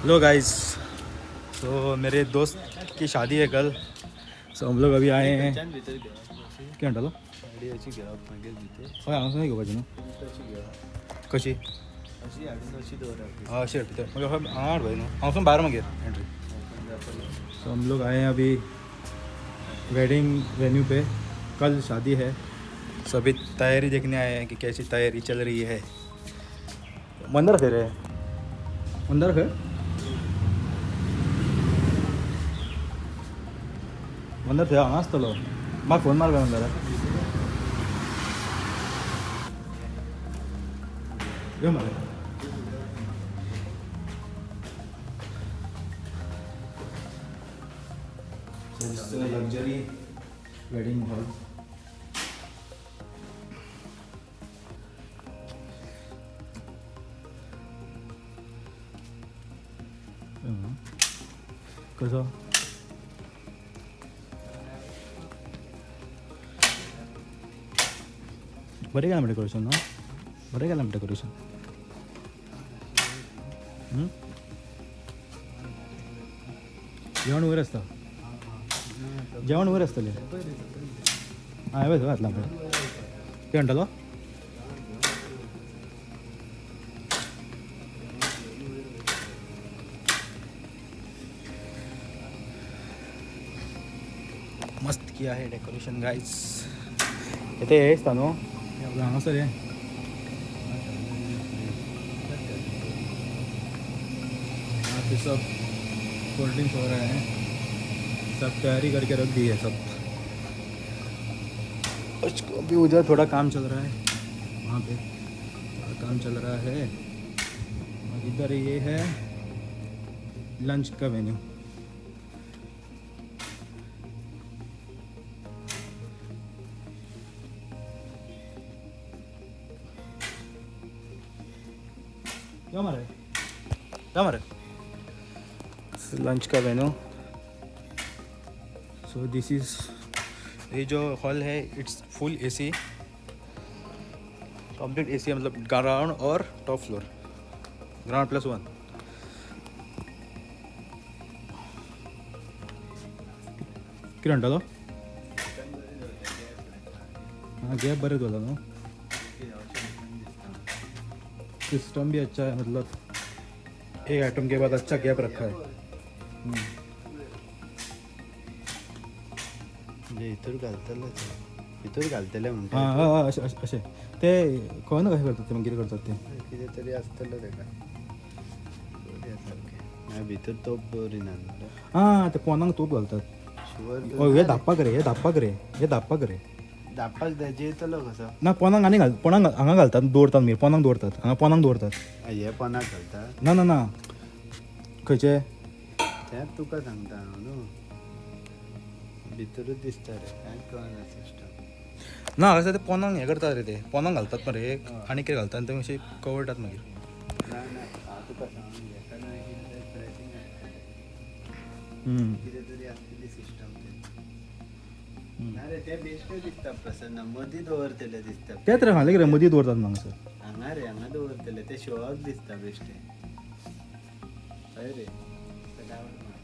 लो guys, तो मेरे दोस्त की शादी है कल। सो हम लोग अभी आए हैं। कितें म्हणटालो? हय, हांगासून घेवपाची न्हू। कशी? हय, अशी भितर मागीर हय, हांगा हाडपाची न्हू, हांगासून भायर मागीर एंट्री। तो हम लोग आए हैं अभी वेडिंग वेन्यू पे, कल शादी है। सभी तैयारी देखने आए हैं कि कैसी तैयारी चल रही है। मंदर खंय रे? मंदर खंय? मंदर थंय हांगा आसतलो। म्हाका फोन मार मंदराक। यो मरे। So this is a luxury wedding hall. कसो? बरें केलां डेकोरेशन न्हू? बरें केलां डेकोरेशन। जेवण वयर आसता, जेवण वयर आसतलें। आं, हें पळय थंय घातलां पळय। कितें म्हणटालो? मस्त किया है डेकोरेशन गाइस। इथे हे दिसता न्हू, हे आपलं हांगासर हे। यहाँ पे सब कोल्ड ड्रिंक्स हो रहे हैं, सब तैयारी करके रख दी है सब। उसको अभी उधर थोड़ा काम चल रहा है, वहाँ पे थोड़ा काम चल रहा है। और इधर ये है लंच का वेन्यू। क्या मारे, क्या मारे? लंच का वेन्यू। सो this is, ये जो हॉल है, it's full AC, complete AC, मतलब ग्राउंड और टॉप फ्लोर, ग्राउंड प्लस 1। कितें म्हणटालो? हाँ, गॅप बरें दवरला न्हू। सिस्टम भी अच्छा है, मतलब एक आइटम के बाद अच्छा गैप रखा है। म्हणजे हितूर घालतले, हितूर घालतले म्हणटा। हां हां अशें अशें अशें ते कळना कशें करतात ते, मागीर करतात ते। कितें तरी आसतलो तेका सारकें। मागीर भितर तोप दवरिना न्हू? हां, ते पोनाक तोप घालतात। शुवर। हय, हे धापपाक रे, हे धापपाक रे, हे धापपाक रे। धापपाक जाय, जेयतलो कसो? ना, पोनाक आनी घाल, पोनाक हांगा घालतात, दवरतात मागीर पोनाक दवरतात, हांगा पोनाक दवरतात। हे पोनाक घालता? ना ना ना, खंयचे? तेंच तुका सांगता हांव न्हू, भितरूच दिसता रे, कांयच कळना सिस्टम। ना, कशें ते पोनाक हें करतात रे, ते पोनाक घालतात मरे आनी कितें घालतात आनी ते मातशें कवळटात मागीर। ना ना, हांव तुका सांगून घेता ना, कितें ड्रेसींग आसतलें, कितें तरी आसतली सिस्टम ते। ना रे, ते बेश्टे दिसता प्रसन्न, मदीं दवरतले दिसता। तेच रे, हांगा कितें मदीं दवरतात हांगासर। हांगा रे, हांगा दवरतले ते, शोवाक दिसता बेश्टे। हय रे, डावट मार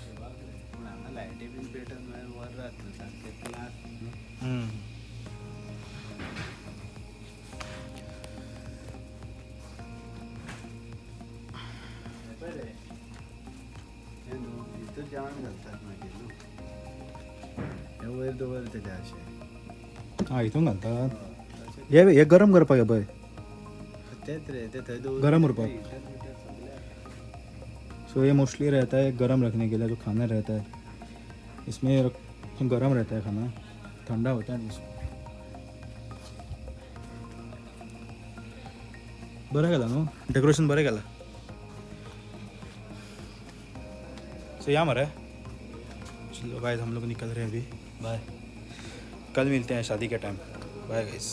शोवाक रे, पूण हांगा लायटी बीन पेटोवन मागीर वर जाता सारकें क्लास न्हू। हें पळय रे, हें न्हू, भितर जेवण घालतात मागीर न्हू, हें वयर दवरतले अशें। आं, हितून घालतात। हय, हे हे गरम करपाक हे पळय। तेच रे, ते थंय दवर। गरम उरपाक। हिटर बिटर सगळें आसा। सो ये मोस्टली रहता है गरम रखने के लिए, जो खाना रहता है इसमें गरम रहता है खाना, ठंडा होता है नहीं इसमें। बरें केलां न्हू डेकोरेशन, बरें केलां। सो या मरे। चलो गाइस, हम लोग निकल रहे हैं अभी, बाय। कल मिलते हैं शादी के टाइम। Bye guys.